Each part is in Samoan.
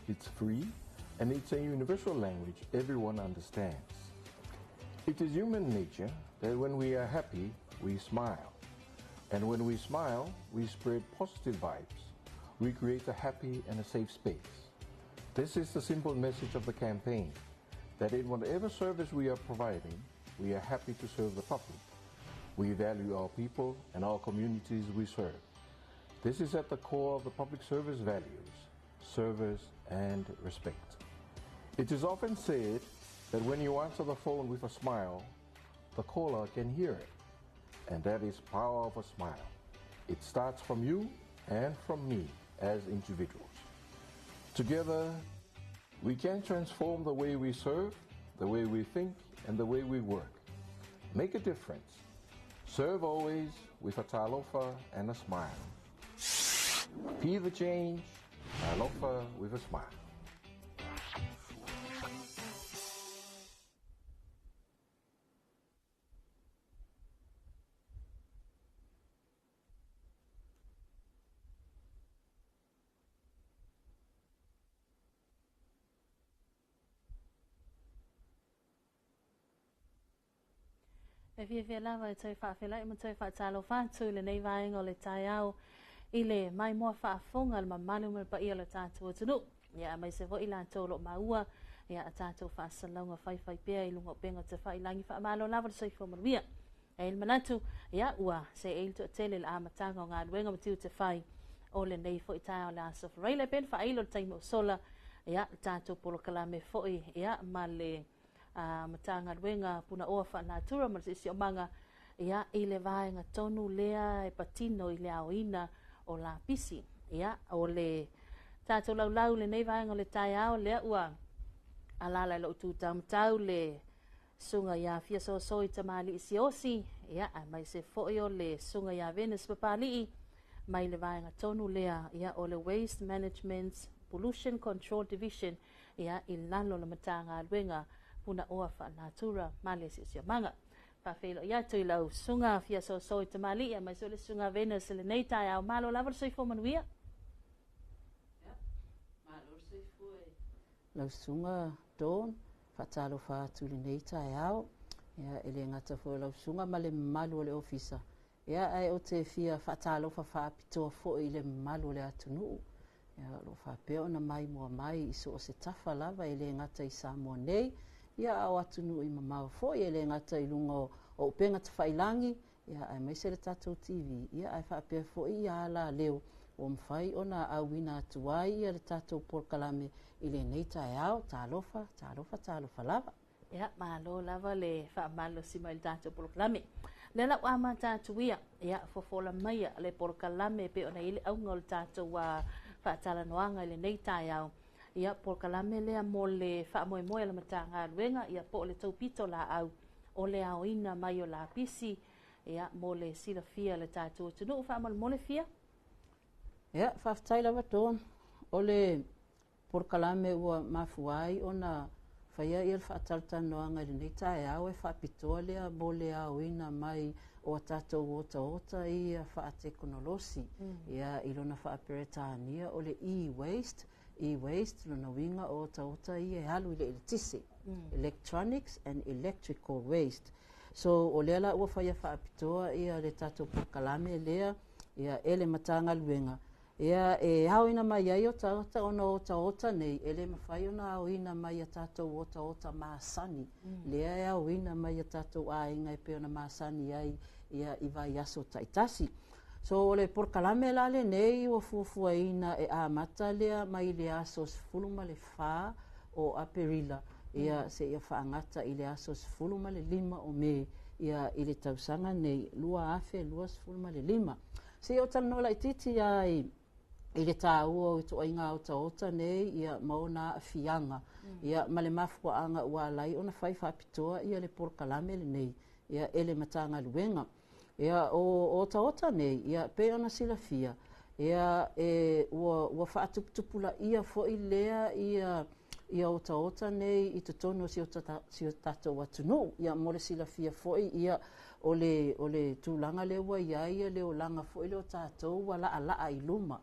It's free, and it's a universal language everyone understands. It is human nature that when we are happy, we smile. And when we smile, we spread positive vibes. We create a happy and a safe space. This is the simple message of the campaign, that in whatever service we are providing, we are happy to serve the public. We value our people and our communities we serve. This is at the core of the public service values, service and respect. It is often said that when you answer the phone with a smile, the caller can hear it. And that is power of a smile. It starts from you and from me as individuals. Together, we can transform the way we serve, the way we think, and the way we work. Make a difference. Serve always with a talofa and a smile. Be the change, talofa with a smile. E fiafia lava e toe faafeiloai ma toe faatalofa atu i lenei vaega o le taeao i le maimoa faafofoga a le mamalu ma le paia o le tatou atunuu, ia aemaise foi i latou o lo o maua ia a tatou faasalalauga faifaipea i luga o upega tafailagi. Faamalo lava le soifua manuia. E i ai le manatu, ia ua seei le toatele i le amataga o galuega ma tiute fai o lenei foi taeao o le Aso Faraile. E pei ona faailo le taimi ua sola, ia le tatou polokalame foi ia ma le Matagaluega Punaoa Faanatura ma le Siosiomaga, ia i le vaega tonu lea e patino i le aoina o lapisi. Ia o le tatou laulau i lenei vaega o le taeao lea ua alaala i lou tutaumatau le Susuga ia Fiasoaso Tamalii Siaosi, ia aemaise foi o le Susuga ia Venus Papalii mai le vaega tonu lea ia o le Waste Management Pollution Control Division ia i lalo o le Matagaluega Punaoa Faanatura ma le Siosiomaga. Faafeiloai atu i lau Susuga Fiasoaso Tamalii aemaise o le Susuga Venus i lenei taeao. Malo lava le soifua manuia. Ia, malo le soifua e lau Susuga Dawn. Faatalofa atu i lenei taeao. Ia, e le gata foi o lau susuga ma le mamalu o le ofisa, ia, ae ou te fia faatalofa faapitoa foi i le mamalu o le atunuu, ia, o lo o faapea ona maimoa mai i so o se tafa lava, e le gata i Samoa nei, ia, a o atunuu i mamao foi, e le gata i luga o upega tafailagi, ia, aemaise le tatou TV, ia, ae faapea foi ia alaleo ua mafai ona auina atu ai ia le tatou polokalame i lenei taeao. Talofa, talofa, talofa lava. Ia, malo lava le faamalosi mai i le tatou polokalame. Lea la ua amata atu ia, ia, fofola maia le polokalame e pei ona i ai le auga o le tatou faatalanoaga i lenei taeao. Ia, polokalame lea mo le faamoemoe a le Matagaluega, ia, po o le taupito laau o le aoina mai o lapisi, ia, mo le silafia e le tatou atunuu. Faamolemole Fia. Ia, faafetai lava Dawn. O le polokalame ua mafua ai ona faia ia le faatalatalanoaga i lenei taeao e faapitoa lea mo le aoina mai o a tatou otaota ia faatekonolosi, ia, i lona faaperetania o le e-waste. E-waste, lona uiga o otaota ia e alu i le eletise, electronics and electrical waste. So, o lea la ua faia faapitoa ia le tatou polokalame lea ia e le Matagaluega, ia, e aoina mai ai otaota, ona o otaota nei e le mafai ona aoina mai a tatou otaota masani, lea e aoina mai a tatou aiga e pei ona masani ai ia i vaiaso taitasi. So, o le polokalame la lenei ua fuafuaina e amata lea mai le aso 14 o Aperila, ia, seia faagata i le aso 15 o Me, ia, i le tausaga nei 2025. Seia ou talanoa laitiiti lava i le taua o ituaiga otaota nei, ia, ma ona aafiaga, ia, ma le mafuaaga ua ala ai ona fai faapitoa ia le polokalame lenei, ia, e le Matagaluega. Ia, o otaota nei, ia, pei ona silafia, ia, e, ua faatuputupulaia foi lea ia ia otaota nei i totonu o si o tatou atunuu. Ia mo le silafia foi, ia o le, o le tulaga lea ua i ai ia le olaga foi lea o tatou ua laalaa i luma,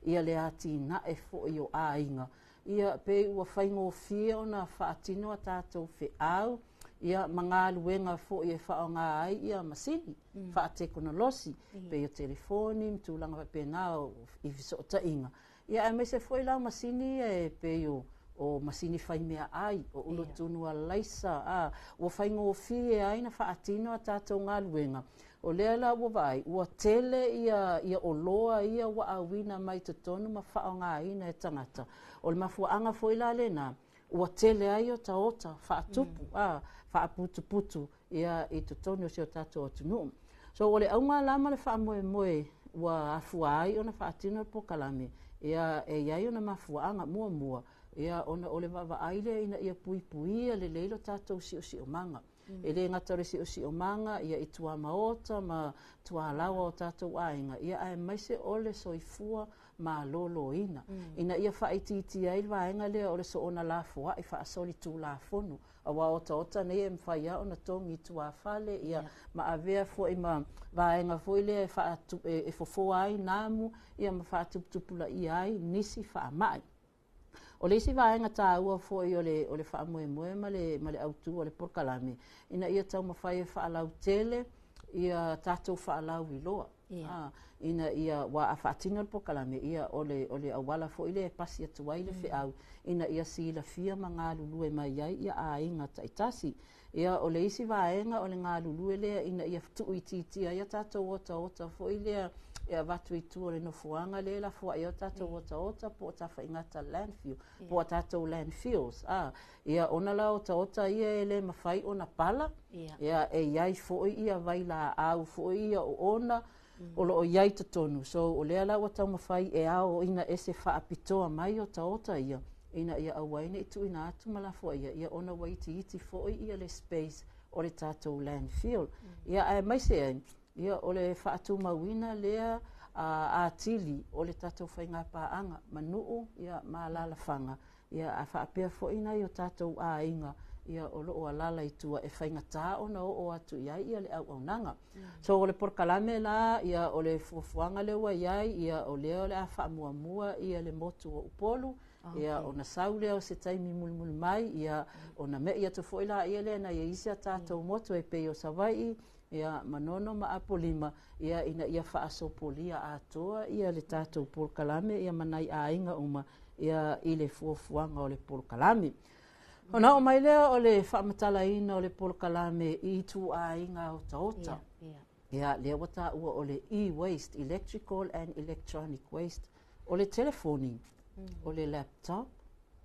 ia le atinae foi o aiga, ia pei ua faigofie ona faatino a tatou feau, ia ma galuega foi e faaaoga ai ia masini faatekonolosi, pei o telefoni ma tulaga faapena i fesootaiga. Ia aemaise foi la masini ia e pei o masini faimeaai, o ulutunu alaisa, ua faigofie ai na faatino a tatou galuega. O lea la ua vaai, ua tele ia oloa ia ua auina mai totonu ma faaaogaina e tagata. O le mafuaaga foi la lena, ua tele ai otaota faatupu, faaputuputu ia i totonu o si o tatou atunuu. So o le auga la ma le faamoemoe ua afua ai ona faatino le polokalame, ia e i ai ona mafuaaga. Muamua, ia ona o le vaavaai lea ina ia puipuia lelei lo tatou siosiomaga. E le gata o le siosiomaga ia i tuamaota ma tualaoa o tatou aiga, ia aemaise o le soifua maloloina. Ina ia faaitiitia ai le vaega lea o le soona lafoai faasolitulafono, aua otaota nei e mafai lava ona togi i tuafale, ia ma avea foi ma vaega foi lea e fofoa ai namu, ia ma faatuputupulaia ai nisi faamai. O le isi vaega taua foi o le faamoemoe ma le autu o le polokalame, ina ia taumafai e faalautele ia tatou faalauiloa. Ina ia ua a faatino le polokalame, ia o le auala foi lea e pasi atu ai le feau, ina ia silafia ma galulue mai ai ia aiga taitasi. Ia o le isi vaega o le galulue lea ina ia tuuitiitia ai tatou otaota foi lea e avatu i tua o le nofoaga lea e lafoai ai tatou otaota po o tafaigata landfill, po o tatou landfills. Ia ona la otaota ia e le mafai ona pala, ia e i ai foi ia vailaau foi ia o ona o loo i ai totonu. So o lea la ua taumafai e aoina ese faapitoa mai otaota ia, ina ia aua ai ne i tuuina atu ma lafoaia, ia ona ua itiiti foi ia le space o le tatou landfill. Ia aemaise ai, ia o le faatumauina lea atili o le tatou faigapaaga ma nuu ia ma alaalafaga, ia a faapea foi nai o tatou aiga ia o loo alaala i tua e faigata ona oo atu i ai ia le auaunaga. So o le polokalame la, ia o le fuafuaga lea ua i ai, ia o lea o le a faamuamua ia le motu o Upolu, ia ona sau lea o se taimi mulimuli mai, ia ona mei atu foi la ia lea na ia isi a tatou motu e pei o Savaii, ia Manono ma Apolima, ia ina ia faasopolia atoa ia le tatou polokalame ia ma nai aiga uma ia i le fuafuaga o le polokalame. Ona oo mai lea o le faamatalaina o le polokalame i ituaiga otaota. Ia lea ua taua o le e-waste, electrical and electronic waste, o le telefoni, o le laptop,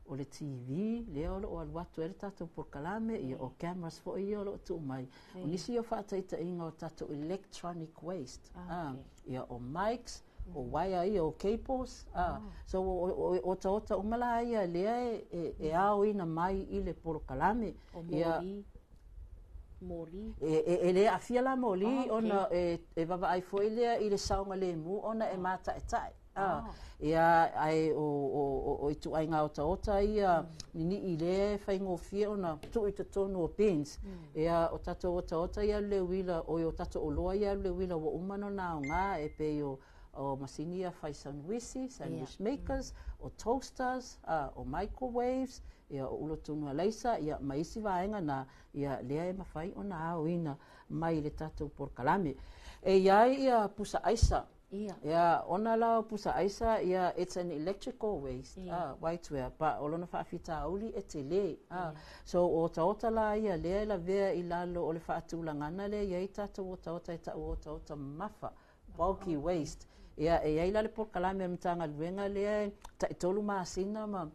o le TV, lea o loo alu atu ai le tatou polokalame, ia o cameras foi ia o loo tuu mai. O nisi o faataitaiga o tatou electronic waste, ia o mics, o wire ia, o cables, so o otaota uma la ia lea e aoina mai i le polokalame. O moli. Moli. E le aafia la moli, ona e vaavaai foi lea i le saogalemu ona e mataetae. Ia ai o ituaiga otaota ia ninii lea e faigofie ona tuu i totonu o bins. Ia o tatou otaota ia le uila, o tatou oloa ia le uila ua uma ona aoga e pei o masini ia fai sandwich, sandwich makers, o toasters, o microwaves, ia o ulutunu alaisa, ia ma isi vaega na, ia lea e mafai ona aoina mai le tatou polokalame. E i ai ia pusa aisa. Ia ona la o pusa aisa, ia it's an electrical waste, whiteware, pa o lona faafitauli e tele. So o otaota la ia lea e lavea i lalo o le faatulagana lea i ai tatou otaota e tau otaota mamafa, bulky waste. Ia e i ai la le polokalame a le Matagaluega lea e 3 masina ma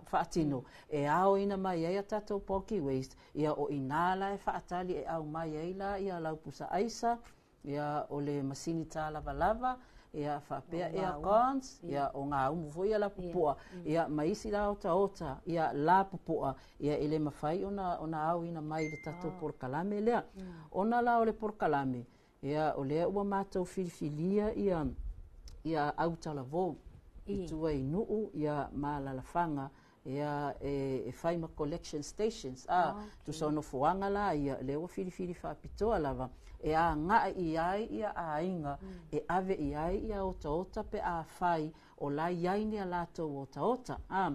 faatino e aoina mai ai a tatou bulky waste, ia o ina la e faatali e au mai ai la ia lau pusa aisa, ia o le masini tālavalava, ia faapea aircons, ia o ngā umu foi ia la pupoa, ia ma isi la otaota, ia la pupoa, ia e le mafai ona aoina mai le tatou polokalame lea. Ona la o le polokalame, ia o lea ua matou filifilia ia autalavou i tua i nuu ia ma alaalafaga, Ia e fai ma collection stations a tusa o nofoaga la ia lea ua filifili faapitoa lava e agaʻi i ai ia aiga e ave i ai ia otaota pe afai o la e i ai ni a latou otaota a.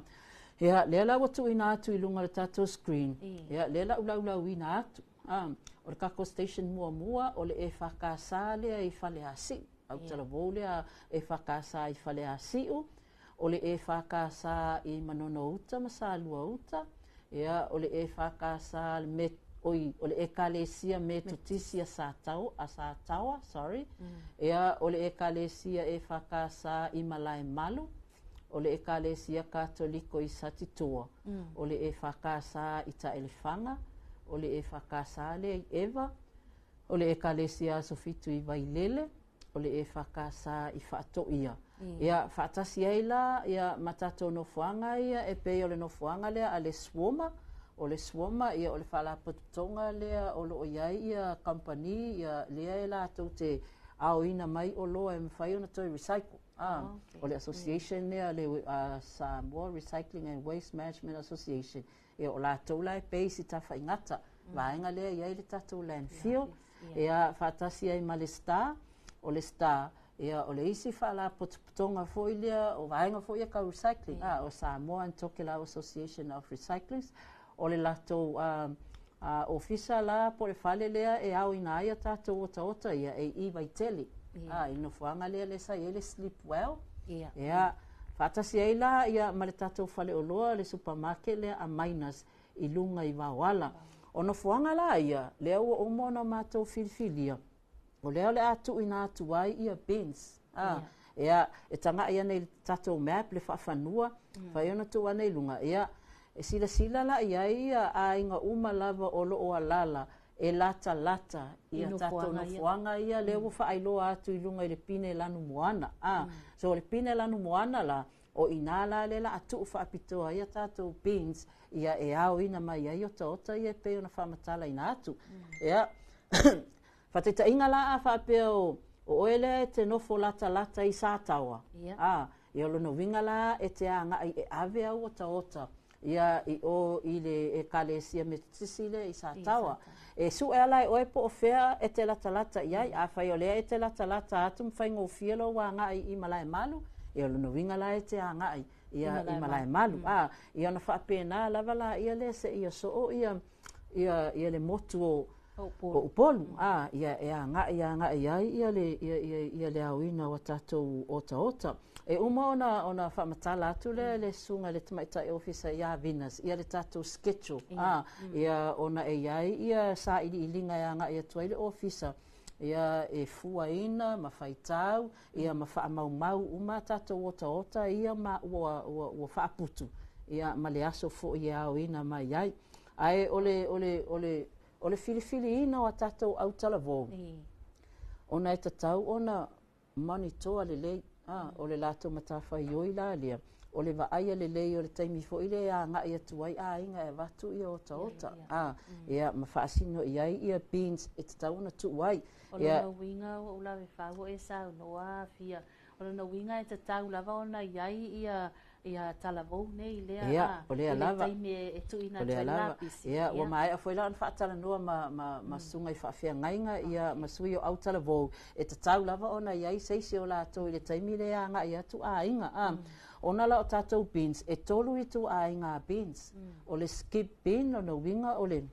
Ia lea la ua tuuina atu i luga o le tatou screen, ia lea la ulaulauina atu a. O le tatou station muamua o le EFKS lea i Faleasiu, autalavou lea EFKS i Faleasiu, o le EFKS i Manono Uta ma Salua Uta, ia, o le EFKS le oi, o le Ekalesia Metotisi a Satau, a Sataoa, sorry, ia, o le Ekalesia EFKS i Malaemalu, o le Ekalesia Katoliko i Satitoa, o le EFKS i Taelefaga, o le EFKS lea i Eva, o le Ekalesia Aso Fitu i Vailele, o le EFKS i Faatoia. Ia, faatasi ai la ia ma tatou nofoaga ia e pei o le nofoaga lea a le Swoma. O le Swoma, ia, o le faalapotopotoga lea o lo o i ai ia kamupani ia lea e latou te aoina mai oloa e mafai ona toe recycle. Ah, o le association lea le Samoa Recycling and Waste Management Association. Ia, o latou la e base i Tafaigata, vaega lea e i ai le tatou landfill, ia, faatasi ai ma le STAR. O le STAR, ia, o le isi faalapotopotoga foi lea, o vaega foi ia tau recycling, a, o Samoa and Tokelau Association of Recyclers, o le latou ofisa la po o le fale lea e aoina ai a tatou otaota ia e i Vaitele, a, i le nofoaga lea lea sa i ai le Sleep Well. Ia, faatasi ai la ia ma le tatou faleoloa le supermarket lea a Miners i luga i Vaoala. O nofoaga la ia, lea ua uma ona matou filifilia, o lea o le a tuuina atu ai ia bins. A, ia, e tagaʻi ana i le tatou map, le faafanua, fai ona tuu ana i luga, ia, e silasila la i ai ia aiga uma lava o lo o alala e latalata i a tatou nofoaga ia lea ua faailoa atu i luga i le pine lanu moana. A, so o le pine lanu moana la, o i inā la lea o le a tuu faapitoa ai a tatou bins ia e aoina mai ai otaota ia e pei ona faamatalaina atu. Ia, faataitaiga la a faapea o oe lea e te nofo latalata i Sataoa, a, ia o lona uiga la e te agai e ave au otaota ia i o i le Ekalesia Metotisi lea i Sataoa. E sue ala e oe po o fea e te latalata i ai. Afai o lea e te latalata atu ma faigofie lou agai i Malaemalu, ia o lona uiga la e te agai ia i Malaemalu. A, ia ona faapena lava laia lea seia soo ia ia ia le motu o o Upolu, a, ia e agai agai ai ia le ia ia ia le aoina o a tatou otaota. E uma ona ona faamatala atu lea e le susuga i le Tamaitai Ofisa ia Venus ia le tatou schedule, a, ia ona e i ai ia sailiiliga e agai atu ai le ofisa ia e fuaina ma faitau ia ma faamaumau uma a tatou otaota ia ma ua ua ua faaputu ia ma le aso foi e aoina mai ai. Ae o le o le o le o le filifiliina o a tatou autalavou, ona e tatau ona manitoa lelei, a, o le latou matafaioi la lea, o le vaaia lelei o le taimi foi lea e agai atu ai aiga e avatu ia otaota, a, ia ma faasino i ai ia bins e tatau ona tuu ai. O lona uiga ua ou lave fau ua e saunoa Afia, o lona uiga e tatau lava ona i ai ia ia talavou nei lea Ia, o lea i le lava. taimi e tuuina O atu lea ai le lava. lapisi. Ia, ua maea foi la ona faatalanoa ma, ma, ma susuga i faafeagaiga, ia, ma sui o autalavou, e tatau lava ona i ai se isi o latou i le taimi lea e agai atu aiga. A, ona la o tatou bins, e tolu ituaiga bins. O le skip bin, lona uiga o le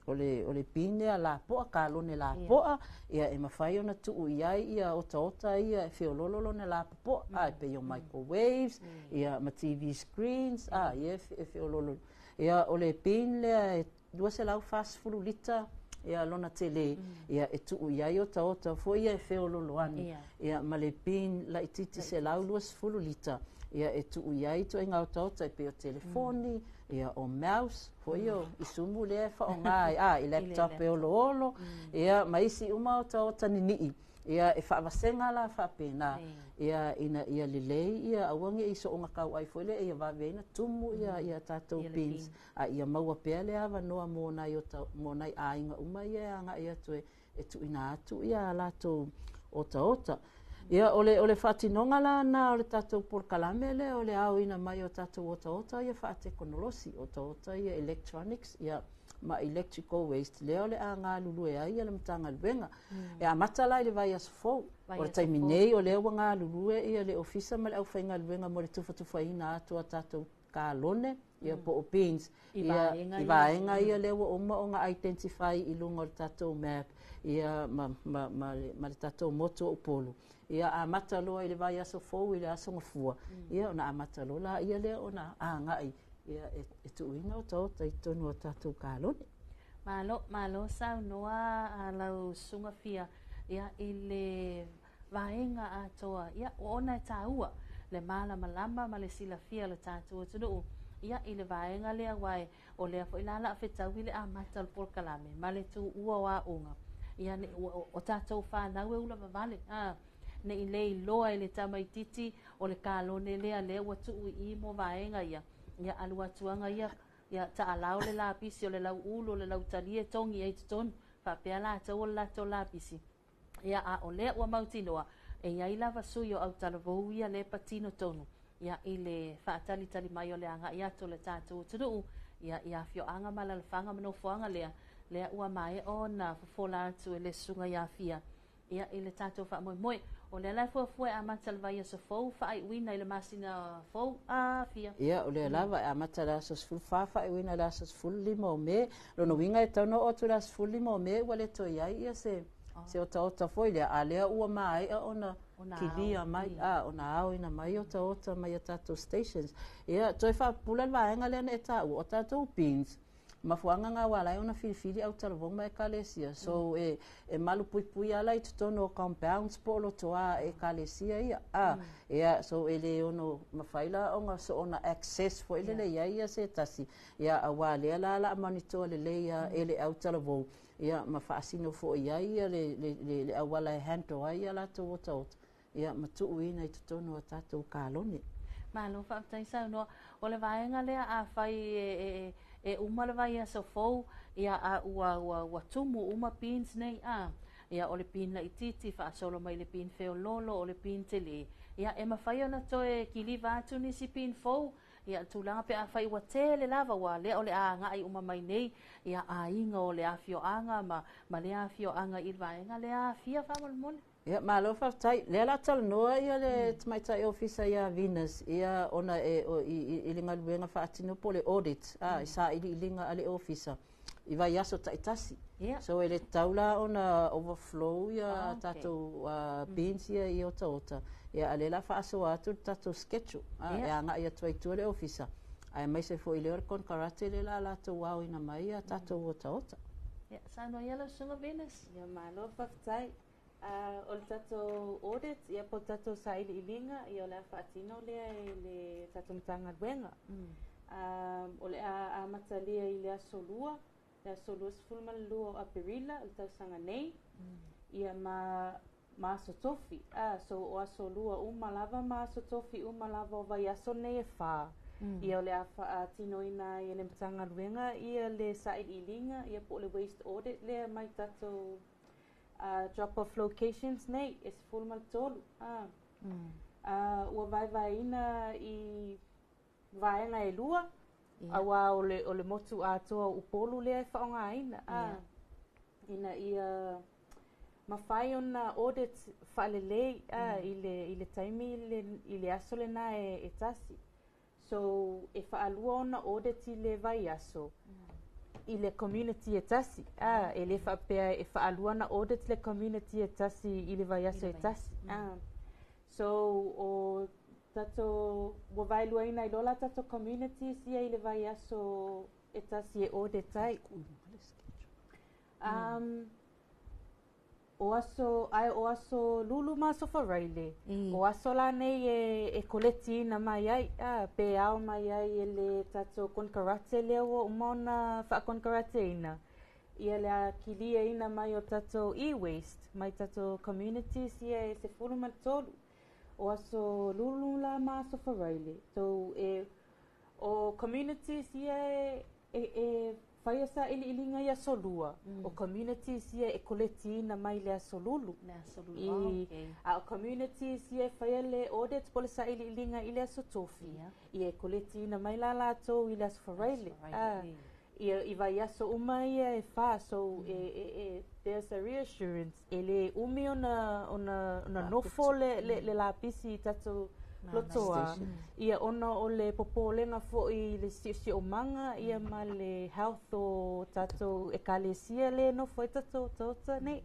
O le, o le bin lea lapoa, kalone lapoa, ia e mafai ona tuu i ai ia otaota ia e feololo lona lapopoa, a, e pei o microwaves, ia ma TV screens, a, ia e feololo. Ia o le bin lea e 240 lita ia lona tele, ia e tuu i ai otaota foi ia e feololo ane, ia ma le bin laitiiti 120 lita, ia e tuu i ai ituaiga otaota e pei o telefoni, ia o mouse foi o isumu lea e faaaoga ai a i laptop e oloolo ia ma isi uma otaota ninii ia e faavasega la faapena ia ina ia lelei ia aua ne i soona tauai foi lea ia vave ai ona tumu ia ia tatou bins a ia maua pea le avanoa mo nai ota mo nai aiga uma ia e agai atu e tuuina atu ia latou otaota. Ia, o le faatinoga lana o le tatou polokalame lea o le aoina mai o tatou otaota ia faatekonolosi, otaota ia electronics, ia ma electrical waste lea o le a galulue ai le Matagaluega. E amata la i le vaiaso fou. O le taimi nei o lea ua galulue ia le ofisa ma le aufaigaluega mo le tufatufaina atu a tatou kalone, ia po o bins ia i vaega ia lea ua uma ona identify i luga o le tatou map ia ma le tatou motu o Upolu. Ia amata loa i le vaiaso fou i le aso Gafua, ia ona amata loa la ia lea ona agai ia e tuuina otaota i totonu o tatou kalone. Malo, malo saunoa a lau susuga Fia ia i le vaega atoa. Ia ua ona e taua le malamalama ma le silafia o le tatou atunuu ia i le vaega lea uae o lea foi la la fetaui le amata o le polokalame ma le tuua o aoga ia ne, o tatou fanau e ula vavale a ne i le iloa e le tamaititi o le kalone lea lea ua tuu i mo vaega ia ia alu atuaga ia ia taalao le lapisi o le lau ulu o le lau talie togi ai totonu faapea latou o le latou lapisi. Ia a o lea ua mautinoa e iai lava sui o autalavou ia le patino tonu ia i le faatalitali mai o le agai atu o le tatou atunuu ia i afioaga ma alalafaga ma nofoaga lea lea ua maea ona fofola atu e le susuga ia Fia ia i le tatou faamoemoe. O lea la e fuafua e amata le vaiaso fou, faaiuina i le masina fou a Fia. Ia, o lea lava e amata le aso 14, faaiuina le aso 15 o Me. Lona uiga e tatau ona oo atu le aso 15 o Me ua le toe i ai ia se otaota foi lea, a lea ua maea ona kilia mai, a ona aoina mai otaota mai a tatou stations. Ia, toe faapupula le vaega lea na e taua, o tatou bins mafuaaga ga ua ala ai ona filifili autalavou ma ekalesia. So e malu puipui ala i totonu o compounds po o lotoa ekalesia ia a ia, so e le ono mafai la ona soona access foi lele iai ia se tasi ia, auā lea la la monitor lelei ia e le autalavou ia ma faasino foi ai ia le auala e handle ai ia latou otaota ia ma tuuina i totonu o tatou kalone. Malo faafetai saunoa. O le vaega lea a fai e uma le vaiaso fou ia a ua tumu uma bins nei a ia o le bin laititi faasolo mai le bin feololo o le bin tele ia e mafai ona toe kiliva atu nisi bin fou ia tulaga pe a fai ua tele lava ua lea o le a agai uma mai nei ia aiga o le afioaga ma le afioaga i le vaega lea afia faamolemole. Ia, malo faafetai. Lea la talanoa ia le tamaitai ofisa ia Venus ia ona e o, i le galuega faatino po o le audit a i sailiiliga a le ofisa i vaiaso taitasi. So e le tatau la ona overflow ia tatou bins ia i otaota. Ia a lea la faasoa atu le tatou schedule a, e agai atu ai tua le ofisa. Ae maise foi lea o le konekarate lea la latou aoina mai ia tatou otaota. Ia saunoa ia lau susuga Venus. Ia, malo faafetai. O le tatou audit, ia po o le tatou sailiiliga, ia o le a faatino lea e le tatou Matagaluega. O le a amatalia i le aso Lua, le aso 22 o Aperila o le tausaga nei, ia ma aso Tofi. So o aso Lua uma lava ma aso Tofi uma lava o vaiaso nei e 4. Ia o le a faatinoina ai e le Matagaluega ia le sailiiliga, ia po o le waste audit lea mai tatou drop off locations nei e 13. Ua vaevaeina i vaega e lua, auā o le motu atoa o Upolu lea e faaaogaina ina ia mafai ona audit faalelei i le taimi i le aso lena e tasi. So e faalua ona audit i le vaiaso i le community e tasi e le faapea e faalua na audit le community e tasi i le vaiaso e tasi. So o tatou ua vaeluaina ai loa la tatou communities ia i le vaiaso e tasi e audit ai. O aso ae o aso Lulu ma aso Faraile, o aso la nei e koletiina mai ai pe ao mai ai e le tatou konekarate lea ua uma ona faakonekarateina ia le akiliaina mai o tatou e-waste mai tatou communities ia e 13 o aso Lulu la ma aso Faraile. So e o communities ia e Faia sailiiliga i aso lua, o communities ia e koletiina mai i le aso lulu. Le aso lulu, I, okay. A o communities ia e faia le audit po o le sailiiliga i le aso tofi, ia e koletiina mai la latou i le aso Faraile. Ia i vaiaso uma ia e fa, so e there's a reassurance e le umi ona nofo le lapisi i tatou lotoa, ia ona o le popolega foi i le siosiomaga ia ma le health o tatou ekalesia le nofo ai tatou otaota nei.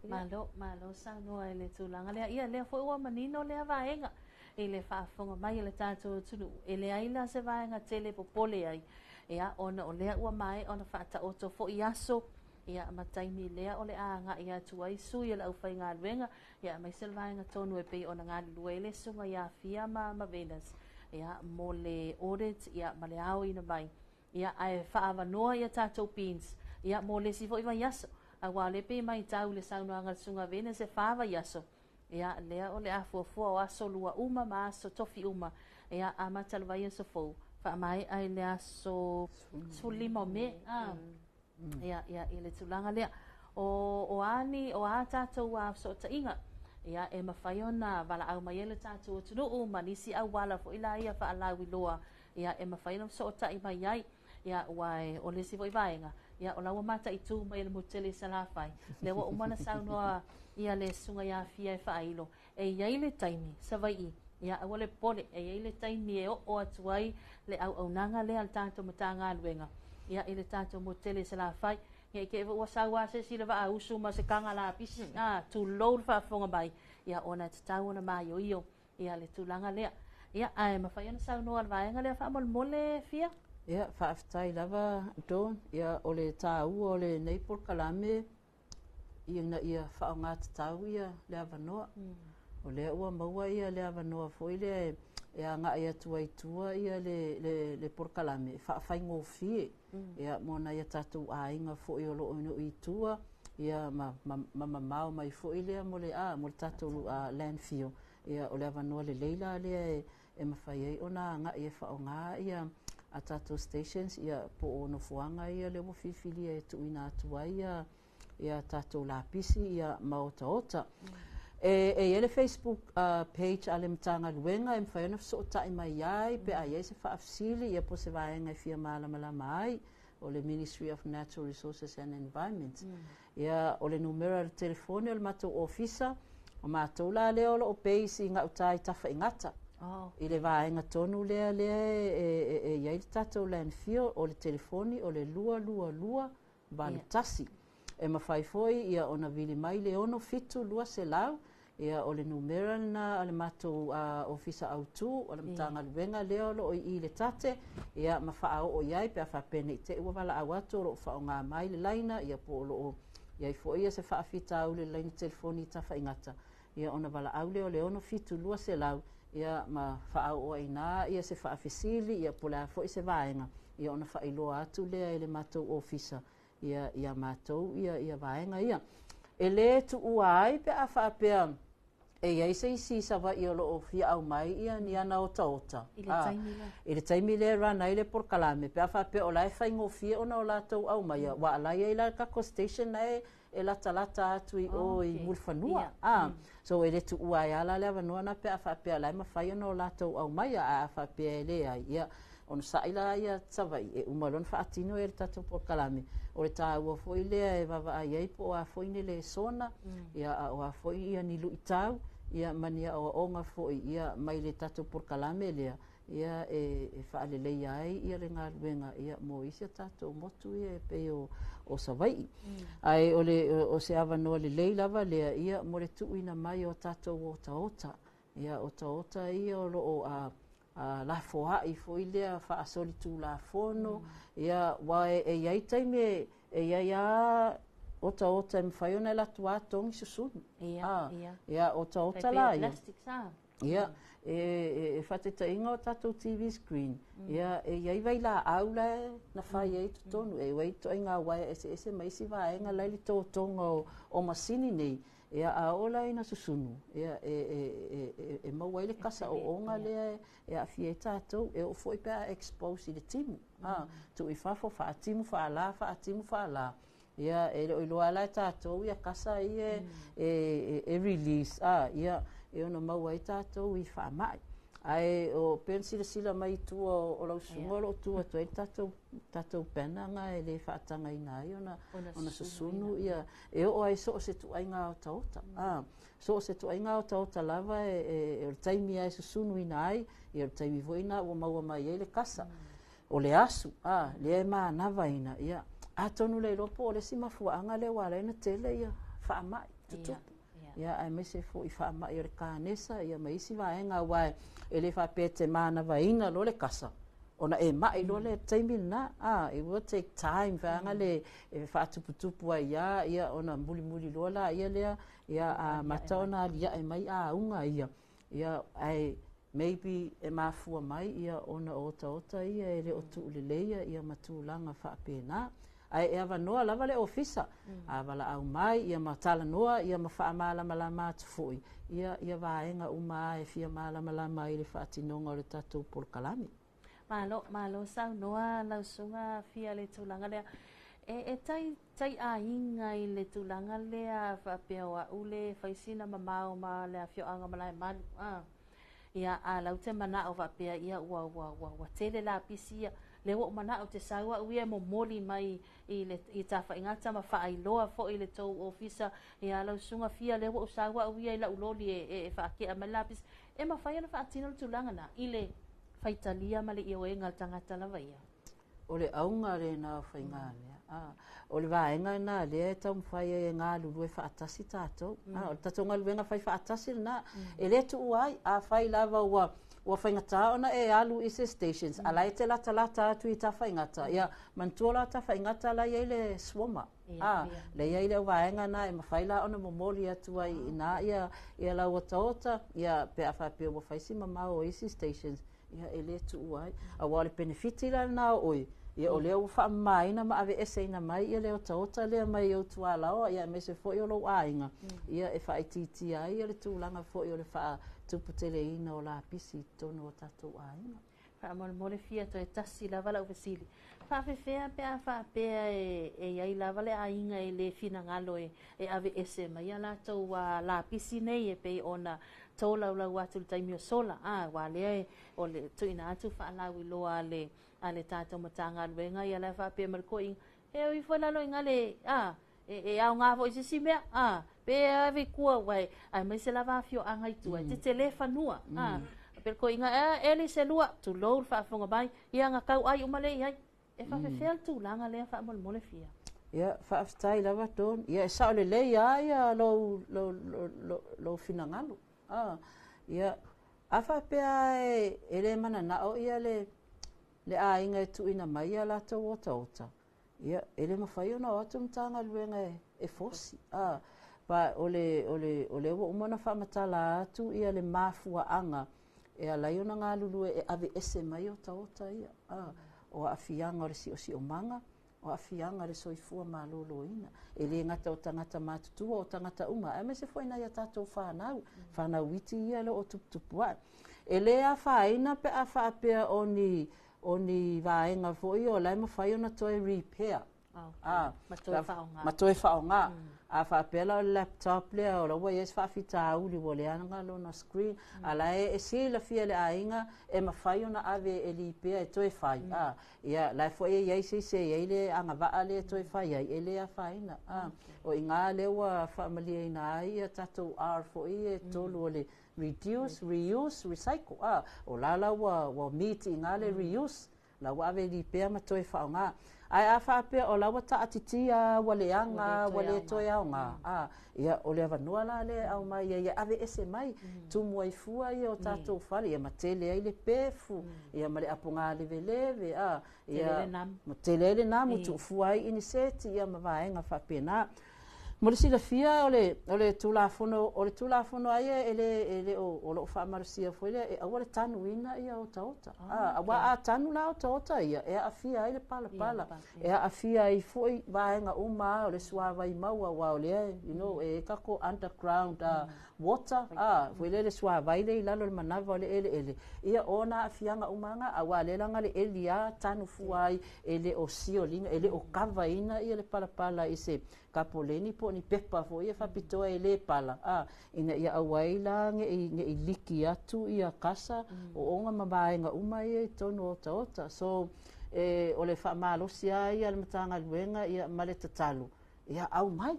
Malo, malo saunoa i le tulaga lea. Ia, lea foi ua manino lea vaega i le faafofoga mai a le tatou atunuu. E leai la se vaega tele popole ai, ia, ona o lea ua maea ona faataoto foi aso, ia, ma taimi lea o le a agai atu ai sui o le aufaigaluega, ia, aemaise le vaega tonu e pei ona galulue ai le susuga ia Fia ma Venus, ia, mo le audit, ia, ma le aoina mai. Ia, ae faaavanoa ia tatou bins, ia, mo le isi foi vaiaso. Aua o lea pei e matau i le saunoaga a le susuga Venus e 4 vaiaso. Ia, lea o le a fuafua o aso lua uma ma aso tofi uma. Ia, amata le vaiaso fou, faamaea i le aso 15 o Me. Ia, ia, i le tulaga lea. O a ni, o a tatou fesootaiga, ia, e mafai ona valaau mai ai le tatou atunuu ma nisi auala foi la ia faalauiloa, ia, e mafai ona fesootai mai ai. Ia, ua e, o le isi foi vaega, ia, o la ua mataitu mai e le motu tele i Salafai. Lea ua uma ona saunoa ia le susuga ia Fia e faailo, e i ai le taimi, Savaii, ia, aua le popole, e i ai le taimi e oo atu ai le auaunaga lea a le tatou Matagaluega, ia, i le tatou motu tele i Salafai. Ia, i te i ua sau lava se isi i le vaausu ma se kaga lapisi, tulou le faafofoga mai, ia, ona e tatau ona maioio, ia, le tulaga lea. Ia, ae mafai ona saunoa le vaega lea faamolemole Fia? Ia, faafetai lava Dawn. Ia, o le tāua o lenei polokalame ina ia faaaogatatau ia le avanoa. O lea ua maua ia le avanoa foi lea e agai atu ai tua ia le polokalame e faafaigofie, ia, mo nai a tatou aiga foi o loo i tua, ia, ma mamao mai foi lea mo le mo le tatou landfill. Ia, o le avanoa lelei la lea e mafai ai ona agai e faaaoga ia a tatou stations, ia, po o nofoaga ia lea ua filifilia e tuuina atu ai ia tatou lapisi, ia, ma otaota. E i ai le Facebook page a le Matagaluega e mafai ona fesootai mai ai pe a i ai se faafesili, ia, po o se vaega e fia malamalama ai, o le Ministry of Natural Resources and Environment. Ia, o le numera o le telefoni o le matou ofisa, o matou la lea o loo base i gauta i Tafaigata. I le vaega tonu lea e i ai le tatou landfill, o le telefoni o le 222 81. E mafai foi ia ona vili mai le 67 200, ia, o le numera lena a le matou ofisa autu o le Matagaluega lea o loo i le tate, ia, ma faaoo i ai pe a faapea nei te i ua valaau atu o loo faaaoga mai le laina, ia, po o loo i ai foi ia se faafitauli i le laina telefoni i Tafaigata, ia, ona valaau lea o le 67 200, ia, ma faaoo ai ina ia se faafesili, ia, po o le a foi se vaega, ia, ona faailoa atu lea e le matou ofisa ia ia matou ia vaega ia. E lē tuua ai pe a faapea e i ai se isi Savaii o loo fia aumai ia ni ana otaota I le taimi lea. I le taimi lea e run ai le polokalame, pe a faapea o la e faigofie ona o latou aumaia, ua ala ai la le tatou station na e latalata atu i o i Mulifanua. So e le tuua ai ala le avanoa na pe a faapea la e mafai ona o latou aumaia, ae a faapea e leai, ia, ona sa'i la ia Savaii e uma loa ona faatino e le tatou polokalame. O le taua foi lea e vaavaai ai po o a foi ni lesona, ia, a o a foi ia ni luitau, ia, ma ni aoaoga foi, ia, mai le tatou polokalame lea, ia, e faaleleia ai ia le galuega, ia, mo isi a tatou motu ia e pei o Savaii. Ae o se avanoa lelei lava lea, ia, mo le tuuina mai o tatou otaota, ia, otaota ia o loo lafoai foi lea faasolitulafono, ia, ua e i ai taimi e i ai a otaota e mafai ona e alu atu a togi susunu. Ia, otaota la ia plastics ah. Ia, e faataitaiga o tatou TV screen, ia, e i ai vailaau la e na fai ai totonu, e i ai ituaiga uaea eseese ma isi vaega la e i le totoga o masini nei. Ia, a oo la ina susunu, ia, e, e, e, e, e maua ai le kasa ooga lea e aafia ai tatou. E oo foi pe a expose i le timu, a, tuu i fafo, faatimu faala, faatimu faala. Ia, e le o iloa la e tatou ia kasa ia e release, a, ia, e ono maua ai tatou i faamai. Ae o pe ona silasila mai i tua o lau susuga o lo o tu atu ai le tatou banner na e le faatagaina ai ona susunu ia e oo ai so o se ituaiga otaota. A, so o se ituaiga otaota lava e o le taimi lava e susunuina ai, ia o le taimi foi lena ua maua mai ai le kasa. O le asu, a, lea e manavaina, ia, atonu le iloa po o le isi mafuaaga lea ua ala ai ona tele ia faamai tutupu. Ia, aemaise foi faamai o le kanesa, ia ma isi vaega, aua e le faapea e te manavaina loa le kasa, ona e mai loa le taimi lena. A, it will take time, vaega le e faatuputupu ai ia, ia, ona mulimuli loa la ia lea, ia, amata ona aliae mai auga ia, ia, ae maybe e mafua mai ia ona o otaota ia e le o tuuleleia ia ma tulaga faapena. Ae e avanoa lava le ofisa, a valaau mai ia ma talanoa ia ma faamalamalama atu foi ia ia vaega uma e fia malamalama ai i le faatinoga o le tatou polokalame. Malo, malo saunoa lau susuga Fia le tulaga lea. E tai tai aiga i le tulaga lea faapea o au le fai sina mamao ma le afioaga Malaemalu. A. Ia, a lau te manao faapea ia ua ua ua ua tele lapisi ia. Le ua ou manao te sau au ia e momoli mai i le i Tafaigata ma faailoa foi i le tou ofisa. Ia lau susuga Fia le ua ou sau au ia i lau loli e faakea mai lapisi. E mafai ona faatino le tulaga na i le faitalia ma le ioega o le tagata lava ia. O le auga lena o faigamea. A, o le vaega lena lea e taumafai ai e galulue faatasi tatou. A, o le tatou galuega fai faatasi lena. E le tuua ai, afai lava ua faigata ona e alu i se stations, a la e te latalata atu i Tafaigata, ia, manatua la Tafaigata la e i ai le Swama. A, lea e i ai le au vaega na e mafai la ona momoli atu ai i ina ia lau otaota, ia, pe a faapea ua fai si mamao o isi stations, ia e le tuua ai. Aua o le penefiti la lena o oe, ia o lea ua faamamaina ma aveeseina mai ia le otaota lea mai ou tualaoa, ia aemaise foi o lou aiga, ia e faaitiitia ai ia le tulaga foi o le faatuputeleina o lapisi i totonu o tatou aiga. Faamolemole Fia toe tasi lava lau fesili. Faafefea pe a faapea e i ai lava le aiga e le finagalo e aveese mai a latou lapisi nei e pei ona tolaulau atu i le taimi o sola, a, aua lea e o le tuuina atu faalauiloa a le tatou Matagaluega, ia la e faapea mai le toeaina, e o ifo i lalo i gale, a, e aoga foi i se isi mea, a, pe ave i tua, uae, aemaise lava afioaga i tua, e tetele fanua, a, pe le toeaina, e eli se lua, tulou le faafofoga mai, ia na tau ai uma lea i ai. E faafefea le tulaga lea faamolemole Fia? Ia, faafetai lava Dawn. Ia, e sao lelei lava ia lou finagalo. A, ia, a faapea e le mananao ia le aiga e tuuina mai ia latou otaota, ia, e le mafai ona o atu le Matagaluega e fosi. A, pa o lea ua uma ona faamatala atu ia le mafuaaga e ala ai ona galulue e aveese mai otaota ia. A, o aafiaga o le siosiomaga, o aafiaga o le soifua maloloina. E le gata o tagata matutua, o tagata uma, aemaise foi nai a tatou whanau, whanau iti ia o lo o tuputupu ae. E le afaina pe a faapea o ni vaega foi o la e mafai ona toe repair. A, ma toe faaaoga. Ma toe faaaoga. A faapea la o le laptop lea o la ua i ai se faafitauli ua leaga lona screen, a la e silafia le aiga e mafai ona ave e lipea e toe fai. A, ia, la e foi e i ai se isi e i ai le agavaa lea e toe fai ai, e le afaina. A, o i ina lea ua faamalieina ai ia tatou R foi e tolu o le reduce, reuse, recycle. A, o la ua meet i ngā le reuse, la ua ave lipea ma toe faaaoga. Ae a faapea o la ua taatitia ua leaga, ua le toe aoga, a, ia, o le avanoa la lea e aumai ai e aveese mai, tumu ai fua ia o tatou fale, ia ma tele ai le pefu, ia ma le apoga leveleve, a, ia, ma tele ai le namu, tuufua ai iniseti, ia ma vaega faapena. Mo le silafia o le o le Tulafono o le Tulafono lava ia e le e le o o lo o faamalosia foi lea e aua le tanuina ia otaota. A aua a tanu la otaota ia e aafia ai le palapala, e aafia ai foi vaega uma o le suavai maua aua o lea e tatou underground water foi lea le suavai lea i lalo o le manava o le eleele, ia ona aafiaga uma lava aua lea leaga le eli lava tanu fua ai e le o siolina, e le o kavaina ia le palapala i se kapoleni po o ni pepa foi ia faapitoa e le pala, ina ia aua ai la ne i liki atu ia kasa o ona ma vaega uma ia i totonu o otaota. So, e, o le faamalosi lava ia a le Matagaluega ia ma le tatalo, ia aumai,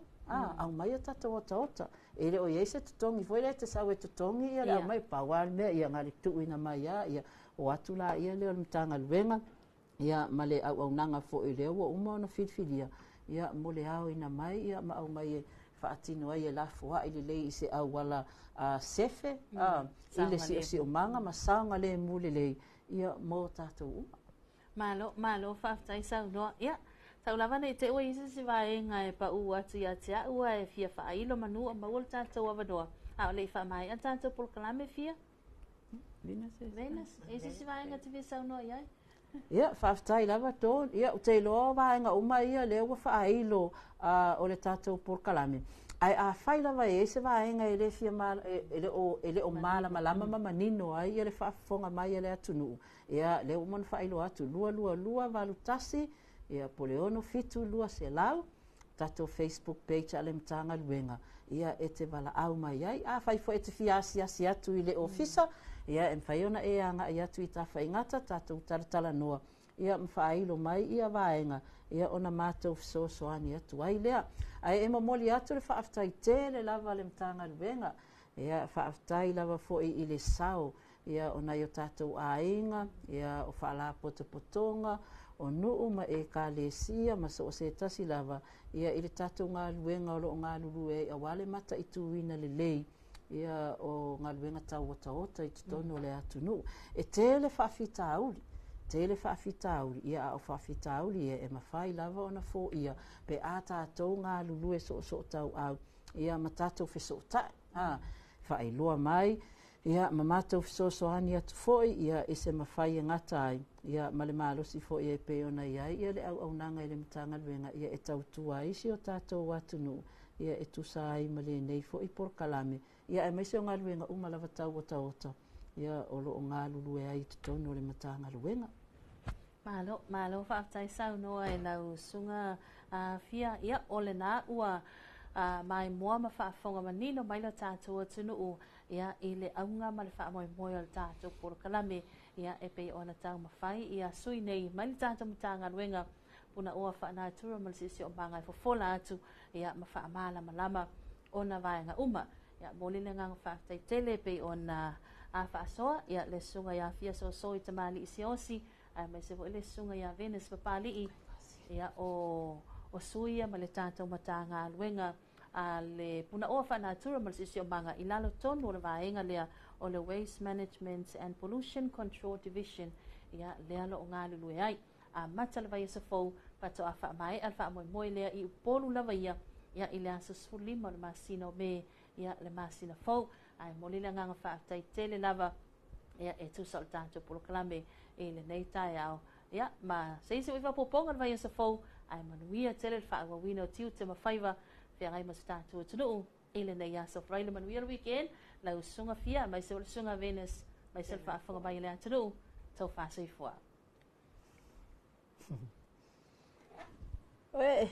aumai a tatou otaota. E le o i ai se totogi foi lea e te sau e totogi ia le aumai, pau lava le mea ia na le tuuina mai lava, ia o atu la ia lea o le Matagaluega ia ma le auaunaga foi lea ua uma ona filifilia ia mo le aoina mai ia ma aumai e faatino ai e lafoai lelei i se auala sefe i le siosiomaga ma saogalemu lelei ia mo tatou uma. Malo, malo, faafetai saunoa. Ia, tau lava nei te ua isi si vaega e pau atu ia te au e fia faailo manu o maua le tatou avanoa. A o le i faamaea tatou polokalame fia? Venus, e isi si vaega te fia saunoa i ai? Ia, faafetai lava Dawn. Ia, ou te iloa o vaega uma ia lea ua faailo o le tatou polokalame. Ae afai lava e ai se vaega e le fia e le o malamalama ma manino ai ia le faafofoga mai a le atunuu, ia lea ua uma ona faailoa atu 222 81 ia po o le 6 7 200 tatou Facebook page a le Matagaluega ia e te valaau mai ai. Afai foi e te fia asiasi atu i le ofisa, ia e mafai ona e agai atu i Tafaigata tatou talatalanoa ia ma faailo mai ia vaega ia ona matou fesoasoani atu ai lea. Ae e momoli atu le faafetai tele lava a le Matagaluega, ia faafetai lava foi i le sao ia o nai o tatou aiga, ia o faalapotopotoga, o nuu ma ekalesia ma so o se tasi lava ia i le tatou galuega o lo o galulue ai aua le mataituina lelei ia o galuega tau otaota i totonu o le atunuu. E tele faafitauli, tele faafitauli, ia a o faafitauli ia e mafai lava ona foia pe a tatou galulue soosootauau ia ma tatou fesootai faailoa mai ia ma matou fesoasoani atu foi ia i se mafai e gata ai ia ma le malosi foi e pei ona i ai ia le auaunaga i le Matagaluega ia e tautua ai si o tatou atunuu ia e tusa ai ma lenei foi polokalame ia aemaise o galuega uma lava tau otaota ia o lo o galulue ai i totonu o le Matagaluega. Malo, malo, faafetai saunoa e lau susuga Fia. Ia, o lena ua maimoa ma faafofoga manino mai le tatou atunuu ia i le auga ma le faamoemoe o le tatou polokalame ia e pei ona taumafai ia sui nei mai le tatou Matagaluega Punaoa Faanatura ma le Siosiomaga e fofola atu ia ma faamalamalama ona vaega uma. Ia momoli le agaga faafetai tele e pei ona faasoa ia le susuga ia Fia Soso i Tamalii Siaosi aemaise foi le susuga ia Venus Papali'i ia o sui ia ma le tatou Matagaluega a le Punaoa Faanatura ma le Siosiomaga i lalo tonu o le vaega lea o le Waste Management and Pollution Control Division ia lea lo o galulue ai. Amata le vaiaso fou faatoa faamaea le faamoemoe lea i Upolu lava ia ia i le aso 15 o le masina o Me ia le masina fou. Ae momoli le agaga faafetai tele lava ia e tusa o le tatou polokalame i lenei taeao. Ia ma se isi ua faapopoga le vaiaso fou ae manuia tele le faaauauina o tiute ma faiva feagai ma se tatou atunuu i lenei aso. Fai le manuia le weekend lau susuga Fia aemaise o le susuga Venus aemaise le faafofoga mai i le atunuu tau faasoifua. Oe.